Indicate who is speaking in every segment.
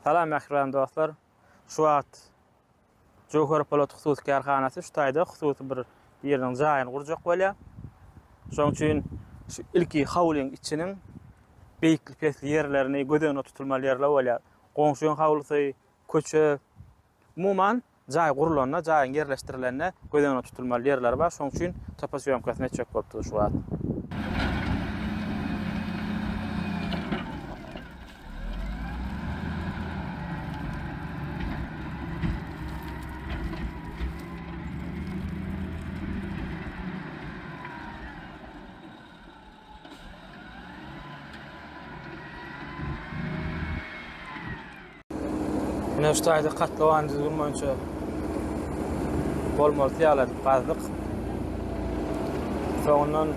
Speaker 1: Salam mähriban dostlar. Şu wagt Jöwher Polat hususy kärhanasy şu taýda hususy bir biriniň jaýyny gurjak bolýar. Şonuň üçin şu ilki howlyň içiniň beýikli pesli ýerlerini göz öňünde tutulmaly ýerler bolýar. Goňşyň howlusy, köçe, umuman jaý gurlanda, jaýyň ýerleşdirilende göz öňünde tutulmaly ýerleri bar. Şonuň üçin toposýomkasyny etjek bolup dur şu wagt. Ine şu taýda katlawan düzgün boýunça bolmalysy ýaly edip gazdyk. Soňundan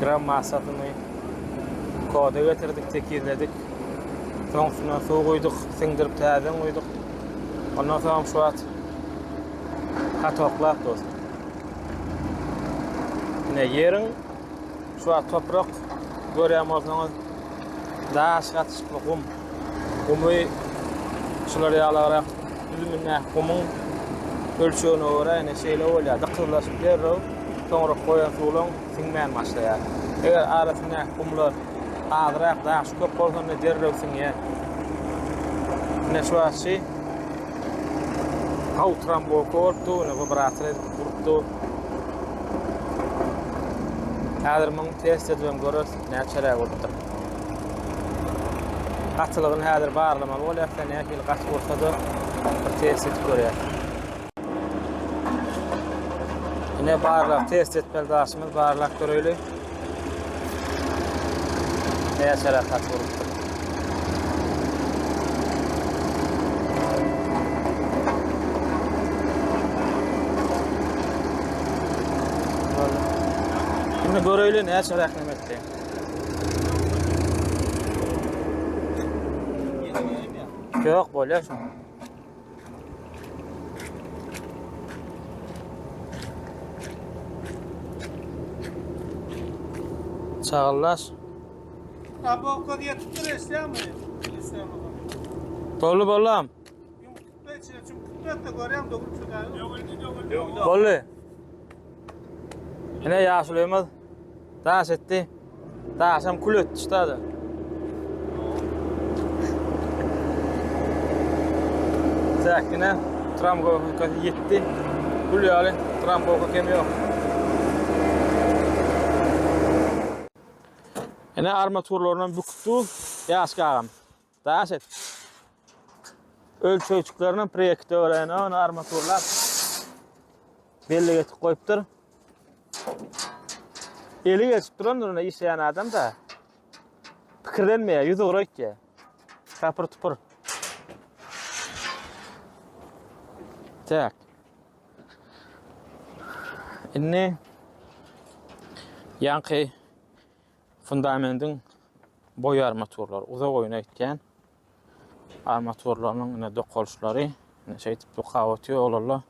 Speaker 1: gram massasyny koda getirdik, tekizledik. Soňsundan suw guýduk, siňdirip täzeden guýduk. Ondan soň şu wagt katoklap dost. Ine ýeriň şu wagt toprak görýän bolsaňyz daş gatyşykly gum. Gumy şular ýalyrak düzümindäki gumuň ölçegine görä ine şeýle bolýar. Dykyzlaşyp derrew soňra goýan suwlaň siňmän başlaýar. Eger arasyndaky gumlar azrak, daşy köp bolsa onda derrew siňýär. Ine şu wagt şi gawy trambowka bolup dur, ine wibrator edip urup dur. Häzir muň test edibem göreris näçeräk bolupdyr. Gatylygyny häzir barlamaly bolýar, sen nähili gaty bolsa-da bir test edip görýär. Ine barlap test etmeli daşymyz barlap göreýli. Näçeräk gaty bolupdyr. Indi göreýli näçeräk neme etdi. Ýok, bolýar şu. Çagyllaş.
Speaker 2: Tabak ýetip dur eşýämi?
Speaker 1: Boldy bollam. Boldy. Ine ýaşulymyz daş etdi. Daşam kül etdi ştada. Säkine tramgowkasy ýetdi. Gül ýaly tramgowka kem ýok. Ine armaturlarynam büküp dur. Ýaş gagam. Daş et. Ölçegçiklerinem proýekte görä ony armaturlap bellik etip goýupdyr. Eli geçip durandyr ine işleýän adam da. Pikirlenmeýär, ýüzugra gitýär. Tapyr tupur. Tak. Indi ýaňky Fundamendiň boý armaturlary uzak oýuna gitýän armaturlarynyň ine dokalyşlary ine şeýdip dokap otyr oglanlar.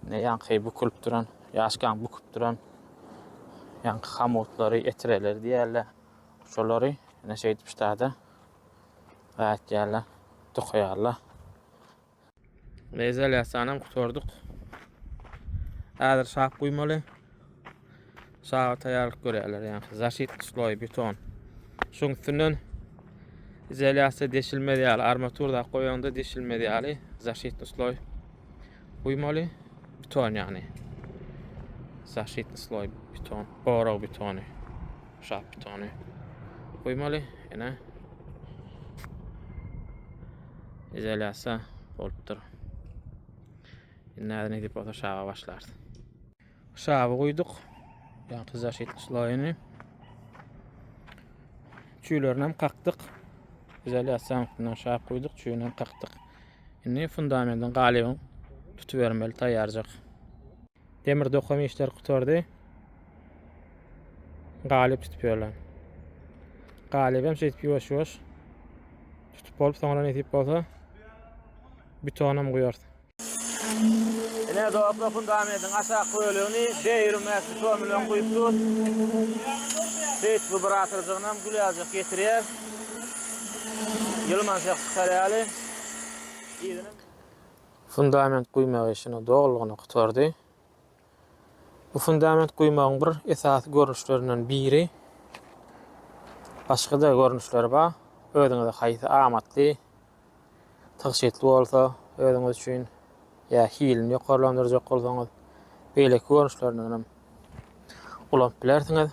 Speaker 1: Ine ýaňky bükülip duran, ýaşkaň büküp duran ýaňky hamutlary, etreleri diýerler. Şolary ine şeýdip ştada gaýtýarlar, dokaýarlar. Izolýasiýanam gutardyk. Häzir şap guýmaly. Şaba taýýarlyk görýärler, ýagny zaşitny sloý beton. Şuň üstünden izolýasiýa deşilmez ýaly, armatur zat goýanda deşilmez ýaly zaşitny sloý guýmaly. Beton ýagny. Zaşitny sloý beton, gorag betony, şap betony guýmaly. Ine. Izolýasiýa bolupdyr. Indi näde nesip bolsa şaga başlarys. Şaby guýduk. Ýagty zaşitny sloýuny. Çüýlerini hem kakdyk. Izolýasiýanyň üstünden şap guýduk, çüýüni hem kakdyk. Indi fundamentiň galybyny tutubermeli taýýarjak. Demir dokam işleri gutardy. Galyp tutup ýörler. Galyp hem şeýdip ýuwaş-ýuwaş tutup bolup soňra nesip bolsa betonam guýarys. Ine dostlar fundamentiň aşak bölegini B25 beton bilen guýup dur. Şeýdip wibratorjygynam gül ýaljak getirýär. Ýylmançak çykar ýaly. Yzyna Fundament guýmak işini dolulygyna gutardy. Bu fundament guýmagyň bir esasy görnüşlerinden biri. Başga-da görnüşleri bar. Özüňize haýsy amatly, tygşytly bolsa özüňiz üçin ýa hilini ýokarlandyrjak bolsaňyz, beýleki görnüşlerinden hem ulanyp bilersiňiz.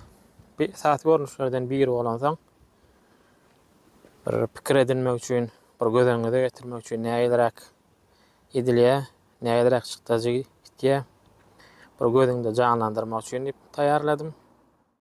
Speaker 1: Bu esasy görnüşlerden biri bolansoň, bir pikir edinmek üçin, bir göz öňüňize getirmek üçin nähiliräk edilýär, nähiliräk çykdajy gitýär, bir gözüňde janlandyrmak üçin diýip taýýarladym.